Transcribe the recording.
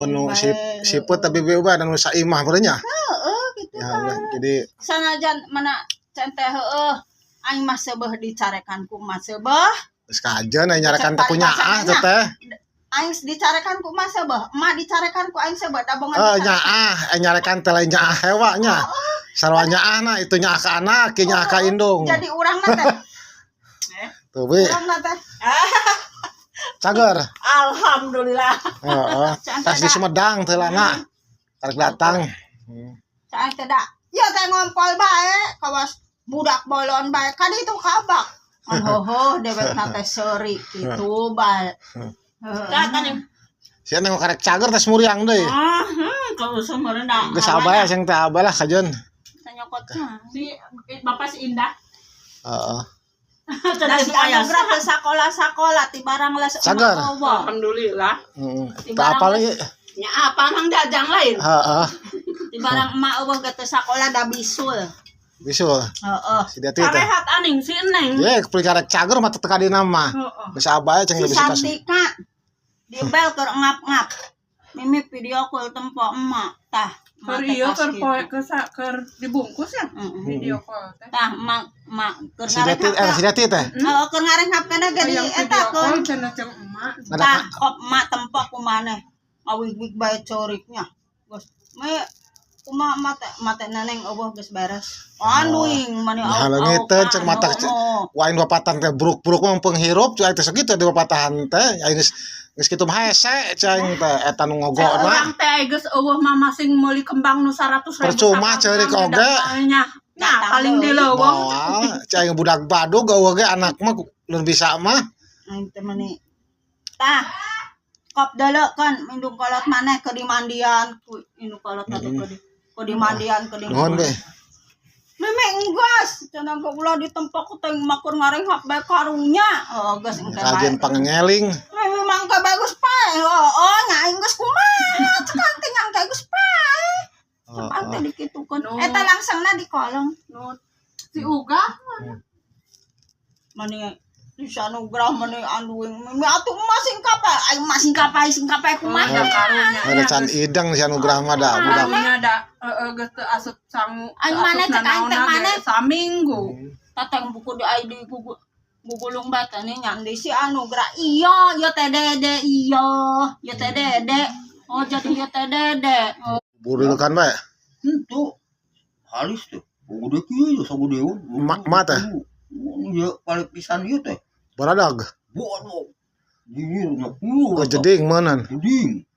Nu si siput tapi beuba dan nu saimah meureun nya. Heeh, gitu. Ya, ya, jadi sanajan mana cente heueuh, aing mah seubeuh dicarekan ku emak seubeuh. Geus kajeun aya nyarekan teh ku nyaah teh teh. Aing dicarekan ku emak seubeuh, emak dicarekan ku aing seubeuh, da bongan Eh, dicarekan. Nyaah, aya nyarekan teh lain nyaah hewa nya. Sarua nyaah na itu nyaah ka anak, kieu nyaah ka indung. Jadi urangna teh Tuh, Bi, urangna teh cager. Alhamdulillah. Heeh. Tas di Sumedang teh lana. Karek datang. Cai teh da ya teh ngompol bae kawas budak bolon bae kan itu kabak kan hoho dewek teh seuri kitu bae. Tah kan yang Sia nengok karek cager tes muriang deui. Ah, kalau semeurna. Geus abah sing teh abah lah kajeun. Nyokotnya. Si bapak si Indah. Heeh. Da si Anugrah ke sakola-sakola ti barang les Cager. emak eueuh. Alhamdulillah. Heeh. Di Teu apal ieu. Nya apa mang jajang lain. Heeh. Ti barang emak eueuh ge teu sakola da bisul. Bisul. Heeh. Si Deti teh. Sarehat aning si Neng. Ye, puli karek cager mah teu ka dina mah. Heeh. Geus abah ceng Si lebih suka. Santika di bel keur ngap-ngap. Mimi video call tempo emak tah. Emak Keur teh ieu pas keur gitu. poe ke keur dibungkus ya video call teh. Tah emak emak keur Si Deti eh ngarenghap. Si Deti teh. Heeh, keur ngarenghap kana ge di Hayang eta video keun. call cenah jeung emak. Tah kop emak tempo ku maneh. Ngawig-wig bae coriknya. Geus me kumaha emak teh, emak teh neneng eueuh geus beres. Anuing mani. Nah, leungiteun cek mata wain bapatan teh bruk-bruk mah penghirup cuy teh sakitu di bapatahan teh aing geus geus kitu mah hese cai teh eta nu ngogona. Urang teh geus eueuh mah masing meuli kembang nu 100 ribu. Percuma ceurik oge. Nya. Nah, paling di leuweung. Moal cai budak badug eueuh ge anak mah leun bisa mah. Aing teh meni. Tah. Kop deuleu kan indung kolot maneh ke dimandian ku indung kolot teh ke dimandian ke di. Nuhun be. Meme enggeus cenah ge ulah ditempok ku teh makur ngarenghap bae karunya. Oh, geus engke bae. Kajian pangengeling. Meme mangka bagus pae. Oh, oh nya aing geus kumaha cek teh nyangka geus pae. Cek teh dikitukeun. No. Eta langsungna di kolong. Nu si Uga. Mani si Anugrah mani anduing meme atuh emak sing kapae aing mah sing kapae sing kapae kumaha. Da karunya. Ada can ideng si Anugrah mah da budak. Karunya da heeh geus teu asup sangu. Aing maneh cek aing teh maneh. Saminggu. Tatang buku di ID gugu gugulung bata nih nyandi si Anugrah iya ya teh dede iya ya teh dede oh jadi ya teh dede oh. Buru kan bae. Itu halus tuh. Gede kieu sagede. Ma teh? Iya, paling pisan ieu teh. Baradag. Bodoh. Jujur nya kieu. Oh, jeding meunan. Jeding.